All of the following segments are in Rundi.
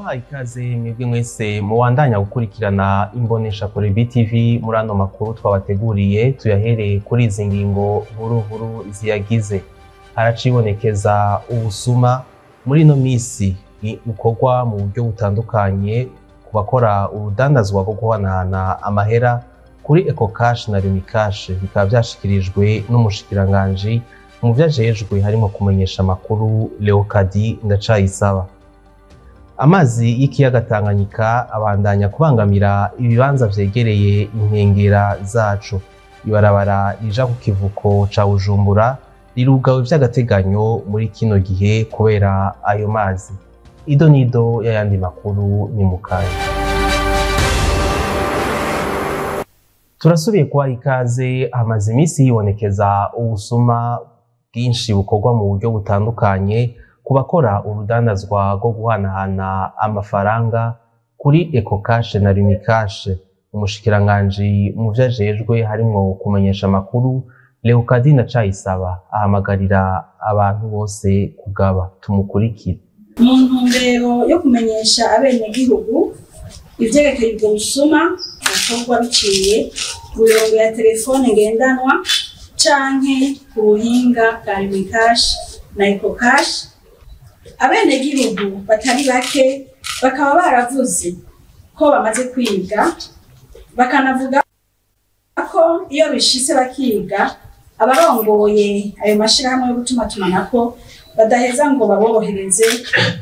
Turabahaye ikaze mwebwe mwese mubandanya gukurikirana imboneshakure BTV muri ano makuru twabateguriye, tuyahereye kuri izi ngingo nkuru nkuru ziyagize. Haracibonekeza ubusuma muri ino misi bukorwa mu buryo butandukanye ku bakora urudandazwa rwo guhanahana amahera kuri EcoCash na Lumicash, bikaba vyashikirijwe n'umushikiranganji mu vyo ajejwe harimwo kumenyesha amakuru Leokadi Ndacayisaba. Amazi y'ikiyaga Tanganyika abandanya kubangamira ibibanza vyegereye inkengera zaco. Ibarabara rija ku kivuko ca Bujumbura rirugawe vy'agateganyo muri kino gihe kubera ayo mazi. Ido nido y'ayandi makuru ni mukanya. Turasubiye kubaha ikaze. Hamaze imisi hibonekeza ubusuma bwinshi bukorwa mu buryo butandukanye ku bakora urudandazwa rwo guhanahana amafaranga kuri EcoCash na Lumicash. Umushikiranganji mu vyo ajejwe harimwo kumenyesha amakuru Leokadi Ndacayisaba ahamagarira abantu bose kugaba. Tumukurikire. Mu ntumbero yo kumenyesha abenegihugu ivyerekeye ubwo busuma bukorwa biciye ku mirongo ya telefone ngendanwa canke ku buhinga bwa Lumicash na EcoCash, abenegihugu batari bake bakaba baravuze ko bamaze kwiga, bakanavuga ko iyo bishitse bakiga abarongoye ayo mashirahamwe yo gutumatumanako badaheza ngo baborohereze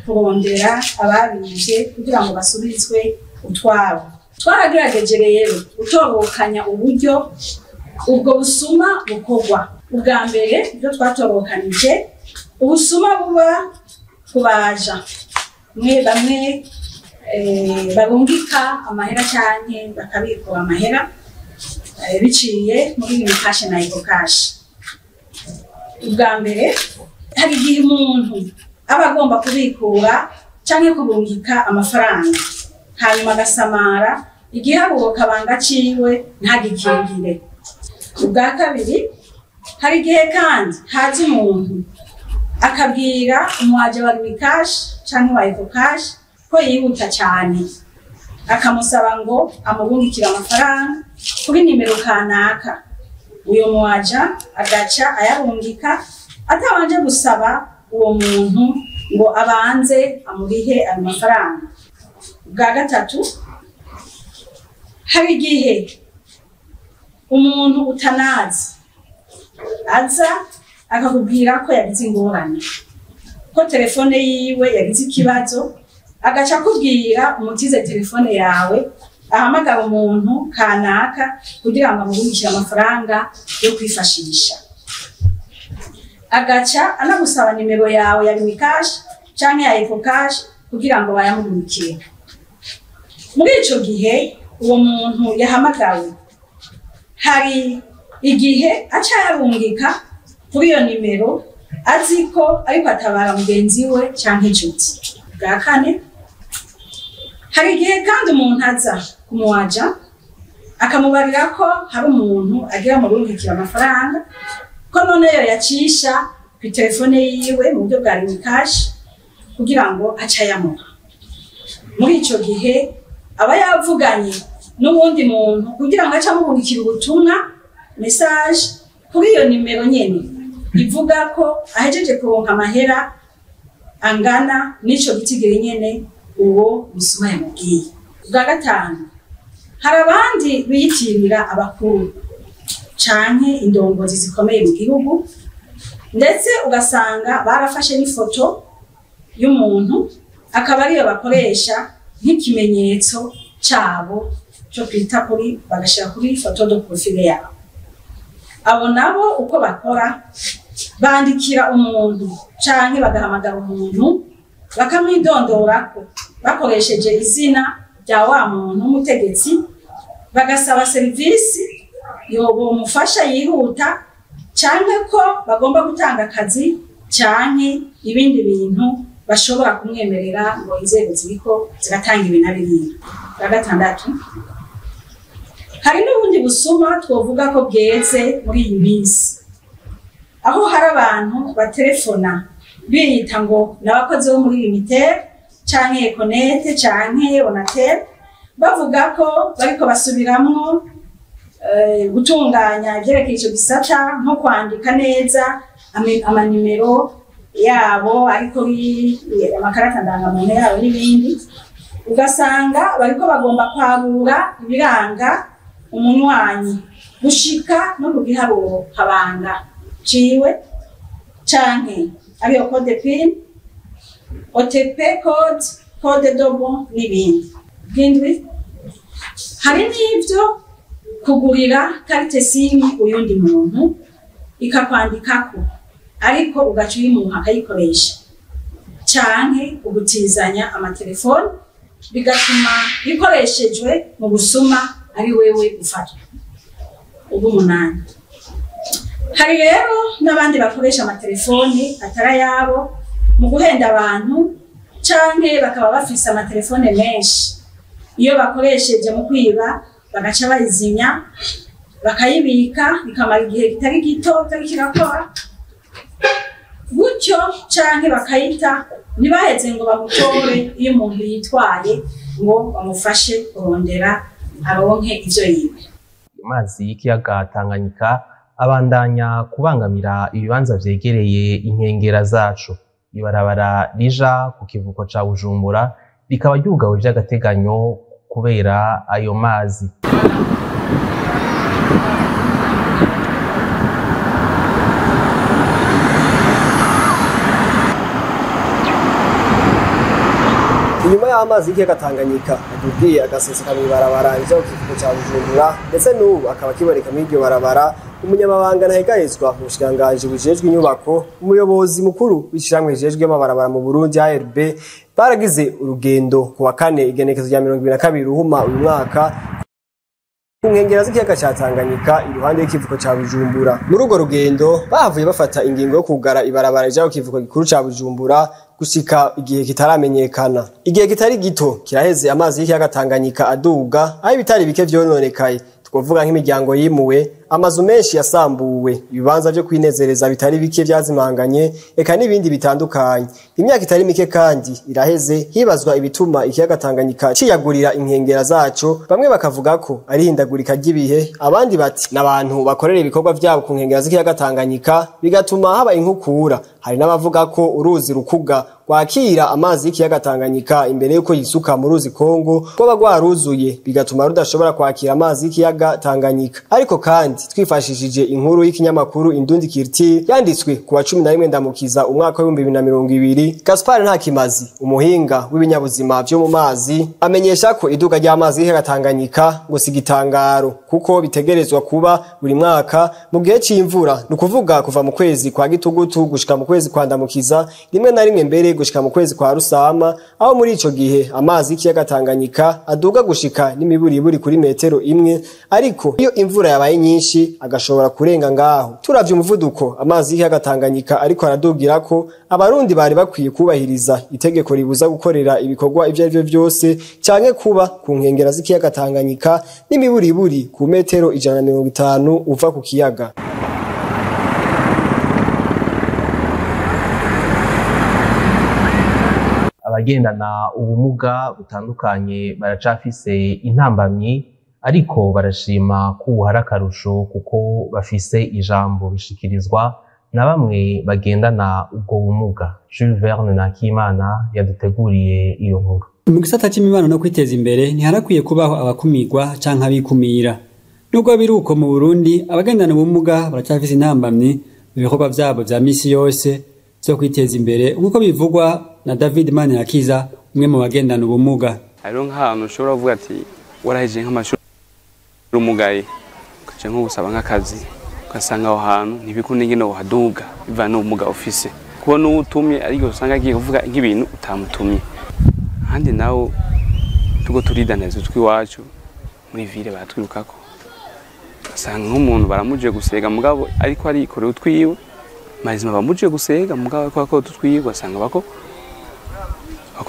kurondera ababivye kugira ngo basubizwe utwabo. Twaragerageje rero gutorokanya uburyo ubwo busuma bukorwa. Ubwa mbere ibyo twatorokanije, ubusuma buba kubaja mwe bamwe barungika amahera canke bakabikura amahera biciye muri Lumicash na EcoCash. Ubwa mbere, hari igihe umuntu aba agomba kubikura canke kurungika amafaranga, hanyuma agasamara igiharuro kabanga ciwe ntagikingire. Ubwa kabiri, hari igihe kandi haza umuntu akabwira umuwaje wa Lumicash canke wa EcoCash ko yihuta cane, akamusaba ngo amurungikire amafaranga kuri nimero kanaka. Uyo muwaja agaca ayarungika atabanje gusaba uwo muntu ngo abanze amurihe ayo mafaranga. Ubwa gatatu, hari igihe umuntu utanazi aza akakubwira ko yagize ingorane, ko telefone yiwe yagize ikibazo, agaca akubwira umutize telefone yawe ahamagara umuntu kanaka kugira ngo amurungikire amafaranga yo kwifashisha. Agaca anagusaba nimero yawe ya Lumicash canke ya EcoCash kugira ngo bayamurungikire. Muri ico gihe uwo muntu yahamagawe, hari igihe aca yarungika kuri iyo nimero azi ko ariko atabara mugenzi we canke inshuti. Bwa kane, hari igihe kandi umuntu aza kumuwaja akamubarira ko hari umuntu agira amurungikira amafaranga, ko none yo yacisha ku telefone yiwe mu buryo bwa Lumicash kugira ngo ace ayamuha. Muri ico gihe aba yavuganye n'uwundi muntu kugira ngo ace amurungikira ubutumwa message kuri iyo nimero nyene ivuga ko ahejeje kuronka amahera angana n'ico gitigiri nyene uwo musuma yamubwiye. Ubwa gatanu, hari abandi biyitirira abakuru canke indongozi zikomeye mu gihugu, ndetse ugasanga barafashe n'ifoto y'umuntu akaba ariyo bakoresha nk'ikimenyetso cabo cyo kwita kuri, bagashira kuri photo de profil yabo. Abo nabo uko bakora, bandikira umuntu canke bagahamagara umuntu bakamwidondorako bakoresheje izina rya wa muntu w'umutegetsi, bagasaba serivisi yobomufasha yihuta, canke ko bagomba gutanga akazi canke ibindi bintu bashobora kumwemerera ngo inzego ziriko ziratanga ibi na biriya. Bwa gatandatu, hari n'ubundi busuma twovuga ko bweze muri iyi minsi, aho hari abantu baterefona biyita ngo n'abakozi bo muri Lumitel canke Econet canke Onatel, bavuga ko bariko basubiramwo gutunganya ivyerekeye ico gisata, nko kwandika neza amanimero yabo ariko amakarata ndangamuntu yabo n'ibindi. Ugasanga bariko bagomba kwagura ibiranga umunywanyi gushika no ku giharuro kabanga ciwe, canke ariyo code PIN, OTP code, code dobo n'ibindi. Bw'indwi, hari n'ivyo kugurira carte SIM uyundi muntu ikakwandikako, ariko ugaca uyimuha akayikoresha, canke ugutizanya amatelefoni, bigatuma bikoreshejwe mu busuma ari wewe ufatwa. Ubw'umunani, hari rero n'abandi bakoresha amatelefoni atari ayabo mu guhenda abantu, canke bakaba bafise amatelefone menshi, iyo bakoresheje mu kwiba bagaca bayizimya bakayibika, ikamara igihe kitari gito kitari kirakora gutyo, canke bakayita ntibaheze ngo bamutore iyo umuntu yitwaye ngo bamufashe kurondera aronke ivyo yiwe. Amazi y'ikiyaga Tanganyika abandanya kubangamira ibibanza vyegereye inkengera zacu. Ibarabara rija ku kivuko ca Bujumbura rikaba ryugawe vy'agateganyo kubera ayo mazi. Inyuma y'amazi y'ikiyaga Tanganyika adugiye agaseseka mw'ibarabara rija ku kivuko ca Bujumbura, ndetse n'ubu akaba akiboneka mw'iryo barabara, umunyamabanga ntahegahezwa mu bushikiranganji bujejwe inyubako, umuyobozi mukuru w'ishirahamwe rijejwe amabarabara mu Burundi ARB, baragize urugendo ku wa kane igenekezo rya 2022 Ruhuma uyu mwaka ku nkengera z'ikiyaga ca Tanganyika iruhande y'ikivuko ca Bujumbura. Muri urwo rugendo bahavuye bafata ingingo yo kugara ibarabara rija ku kivuko gikuru ca Bujumbura gushika igihe kitaramenyekana. Igihe kitari gito kiraheze amazi y'ikiyaga Tanganyika aduga, aho ibitari bike vyononekaye. Twovuga nk'imiryango yimuwe, amazu menshi yasambuwe, ibibanza vyo kwinezereza bitari bike vyazimanganye, eka n'ibindi bitandukanye. Imyaka itari mike kandi iraheze hibazwa ibituma ikiyaga Tanganyika ciyagurira inkengera zaco, bamwe bakavuga ko ari ihindagurika ry'ibihe, abandi bati n'abantu bakorera ibikorwa vyabo ku nkengera z'ikiyaga Tanganyika bigatuma haba inkukura. Hari n'abavuga ko uruzi Rukuga rwakira amazi y'ikiyaga Tanganyika imbere yuko yisuka mu ruzi Kongo rwoba rwaruzuye, bigatuma rudashobora kwakira amazi y'ikiyaga Tanganyika. Ariko kandi twifashishije inkuru y'ikinyamakuru Indundi Kirti yanditswe ku wa 11 Ndamukiza umwaka wa 2020, Gaspar Ntakimazi, umuhinga w'ibinyabuzima vyo mu mazi, amenyesha ko iduka ry'amazi y'ikiyaga Tanganyika ngo si igitangaro, kuko bitegerezwa kuba buri mwaka mu gihe c'imvura, ni ukuvuga kuva mu kwezi kwa Gitugutu gushika mu kwezi kwa Ndamukiza, rimwe na rimwe mbere gushika mu kwezi kwa Rusama, aho muri ico gihe amazi y'ikiyaga Tanganyika aduga gushika n'imiburiburi kuri metero imwe, ariko iyo imvura yabaye nyinshi agashobora kurenga ngaho. Turavye umuvuduko amazi y'ikiyaga Tanganyika ariko aradugirako, abarundi bari bakwiye kubahiriza itegeko ribuza gukorera ibikorwa ivyo arivyo vyose canke kuba ku nkengera z'ikiyaga Tanganyika n'imiburiburi ku metero 150 uva ku kiyaga. Abagendana ubumuga butandukanye baracafise intambamyi, ariko barashima ko ubu hari akarusho kuko bafise ijambo, bishikirizwa na bamwe bagendana ubwo bumuga. Jules Verne Nakimana yaduteguriye iyo nkuru. Mu gisata c'imibano no kwiteza imbere ntiharakwiye kubaho abakumirwa canke abikumira. Nubwo biri uko mu Burundi, abagendana ubumuga baracafise intambamyi mu bikorwa vyabo vya misi yose vyo kwiteza imbere, nk'uko bivugwa na David Manirakiza, umwe mu bagendana ubumuga. Hariho nk'ahantu ushobora kuvuga ati warahejeje nk'amashuri umugaye, ukaja nko gusaba nk'akazi, ugasanga aho hantu ntibikunda ingene wohaduga bivana n'ubumuga ufise. Kubona uwo utumye ariko usanga agiye kuvuga nk'ibintu utamutumye. Ahandi naho tuko turidanaza utw'iwacu muri ville baratwirukako, ugasanga nk'umuntu baramuje gusega mugabo ariko arikorera utwiwe, mazima bamuje gusega mugabo ariko akora utwiwe, ugasanga bako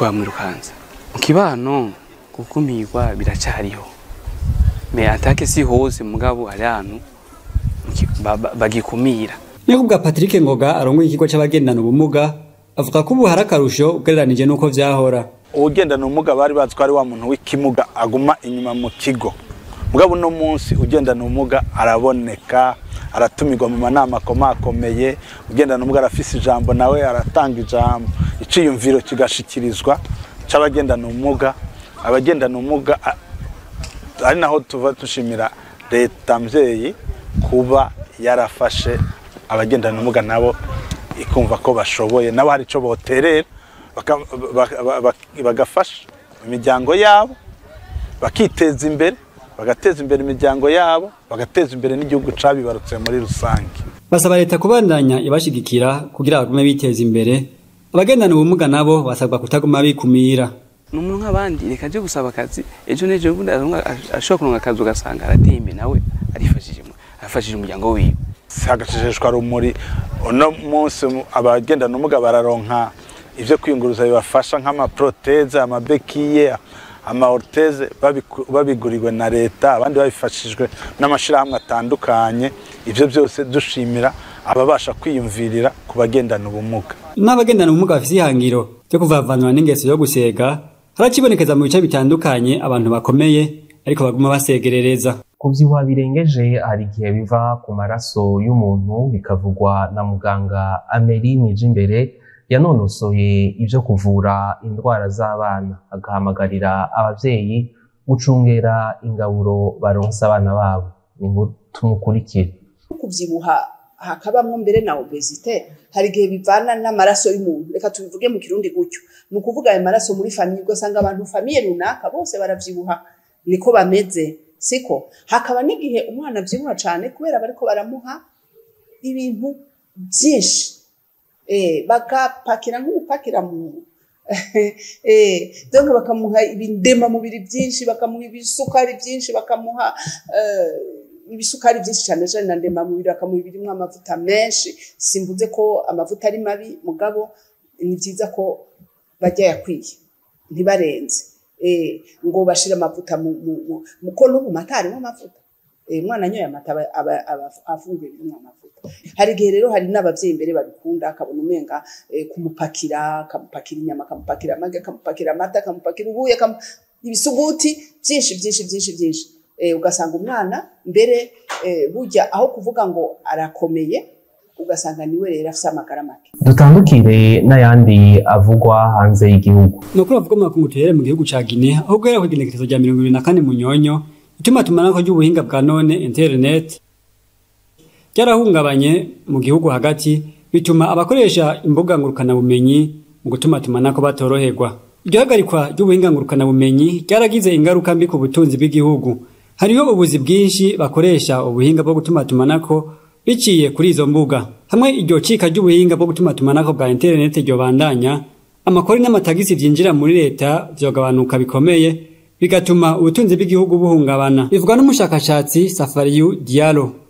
bamwirukanza. Mu kibano gukumirwa biracariho, me atake si hose mugabo hari ahantu bagikumira. Nyakubwa Patrick Ngoga arongoye ikigo c'abagendana ubumuga avuga ko ubu hari akarusho ugereranije n'uko vyahora. Uwugendana ubumuga bari bazi ko ari wa muntu w'ikimuga aguma inyuma mu kigo, mugabo uno munsi ugendana ubumuga araboneka, aratumirwa mu manama akomakomeye. Ugendana ubumuga arafise ijambo, nawe aratanga ijambo, iciyumviro kigashikirizwa c'abagendana ubumuga. Abagendana ubumuga ari naho tuva dushimira leta mvyeyi kuba yarafashe abagendana ubumuga, nabo ikumva ko bashoboye, nabo hari ico boterera bagafasha imiryango yabo, bakiteza imbere, bagateza imbere imiryango yabo, bagateza imbere n'igihugu cabibarutse muri rusange. Basaba leta kubandanya ibashigikira kugira bagume biteza imbere. Abagendana ubumuga nabo basabwa kutaguma bikumira. Ni umuntu nk'abandi, reka aje gusaba akazi, ejo n'ejo bundi ashobora kuronka akazi, ugasanga arateye imbere, nawe arifashije, afashije umuryango wiwe. Hagashishwa rumuri, uno munsi abagendana ubumuga bararonka ivyo kwiyunguruza bibafasha nk'amaproteze, amabekiye, amaorteze, babiguriwe na leta, abandi babifashijwe n'amashirahamwe atandukanye. Ivyo byose dushimira ababasha kwiyumvirira ku bagendana ubumuga. N'abagendana ubumuga bafise ihangiro ryo kuvavanura n'ingeso yo gusega, haracibonekeza mu bice bitandukanye abantu bakomeye ariko baguma basegerereza. Kuvyibuha birengeje hari igihe biva ku maraso y'umuntu, bikavugwa na muganga Amelie Nijimbere yanonosoye ivyo kuvura indwara z'abana, agahamagarira abavyeyi gucungera ingaburo baronsa abana babo. Ni inkuru tumukurikire. Kuvyibuha hakabamwo mbere na obésité, hari igihe bivana n'amaraso y'umuntu, reka tubivuge mu Kirundi gutyo. Ni ukuvuga ayo maraso muri famille, ugasanga abantu famille runaka bose baravyibuha, niko bameze, siko? Hakaba n'igihe umwana avyibuha cane kubera bariko baramuha ibintu byinshi, bakapakira nk'upakira mu donc bakamuha ibindemamubiri byinshi, bakamuha ibisukari byinshi, bakamuha ibisukari byinshi cyane cyane na ndemamubiri, bakamuha ibirimo amavuta menshi. Simvuze ko amavuta ari mabi, mugabo ni byiza ko bajya yakwiye, ntibarenze, ngo bashire amavuta mu ko no mu mata harimo amavuta. Umwana anyoye amata aba afunguye ibirimo amavuta. Hari igihe rero hari n'abavyeyi imbere babikunda, akabona umenga kumupakira, akamupakira inyama, akamupakira amagi, akamupakira amata, akamupakira ubuyi, ibisuguti byinshi byinshi byinshi byinshi, ugasanga umwana mbere burya aho kuvuga ngo arakomeye, ugasanga niwe rero afise amagara make. Dutandukire n'ayandi avugwa hanze y'igihugu. Nukuri bavuga mu makungu, tuhere mu gihugu ca Guinea, aho guhera ku igenekerezo rya 24 Munyonyo, itumatumanako ry'ubuhinga bwa none internet ryarahungabanye mu gihugu hagati, bituma abakoresha imbuga ngurukanabumenyi mu gutumatumanako batoroherwa. Iryo hagarikwa ry'ubuhinga ngurukanabumenyi ryaragize ingaruka mbi ku butunzi bw'igihugu. Hariho ubuzi bwinshi bakoresha ubuhinga bwo gutumatumanako biciye kuri izo mbuga. Hamwe iryo cika ry'ubuhinga bwo gutumatumanako bwa internet ryobandanya, amakori n'amatagisi vyinjira muri leta vyogabanuka bikomeye, bigatuma ubutunzi bw'igihugu buhungabana, bivugwa n'umushakashatsi Safariyu Diallo.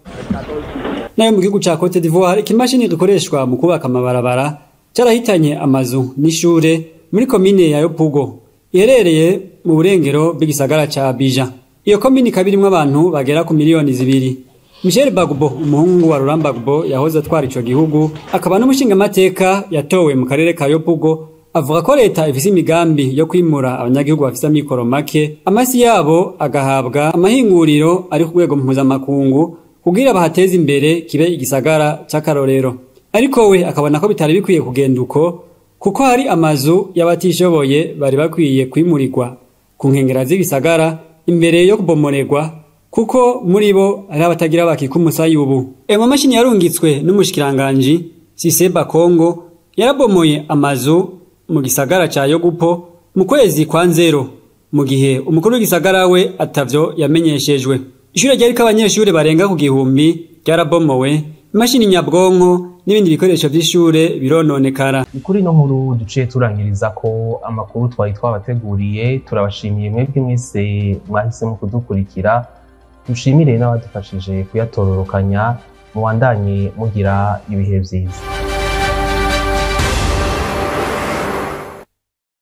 Nayo mu gihugu ca Cote d'Ivoire, ikimashini gikoreshwa mu kubaka amabarabara carahitanye amazu n'ishure muri komine ya Yopugo iherereye mu burengero bw'igisagara ca Abidjan. Iyo komine ikaba irimwo abantu bagera ku miliyoni 2. Michel Gbagbo, umuhungu wa Laurent Gbagbo yahoze atwara ico gihugu, akaba n'umushingamateka yatowe mu karere ka Yopugo, avuga ko leta ifise imigambi yo kwimura abanyagihugu bafise amikoro make, amasi yabo agahabwa amahinguriro ari ku rwego mpuzamakungu kugira bahateze imbere kibe igisagara c'akarorero. Ariko we akabona ko bitari bikwiye kugenda uko, kuko hari amazu y'abatishoboye bari bakwiye kwimurirwa ku nkengera z'igisagara imbere yo kubomorerwa, kuko muri bo hari abatagira bakika umusayi ubu. Ayo mamashini yarungitswe n'umushikiranganji Cissé Bakongo yarabomoye amazu mu gisagara ca Yogupo mu kwezi kwa Nzero, mu gihe umukuru w'igisagara we atavyo yamenyeshejwe. Ishure ryariko abanyeshure barenga ku 1000 ryarabomowe, imashini nyabwonko n'ibindi bikoresho vy'ishure birononekara. Ni kuri ino nkuru duciye turangiriza ko amakuru twari twabateguriye. Turabashimiye mwebwe mwese mwahisemo kudukurikira, dushimire n'abadufashije kuyatororokanya. Mubandanye mugira ibihe vyiza.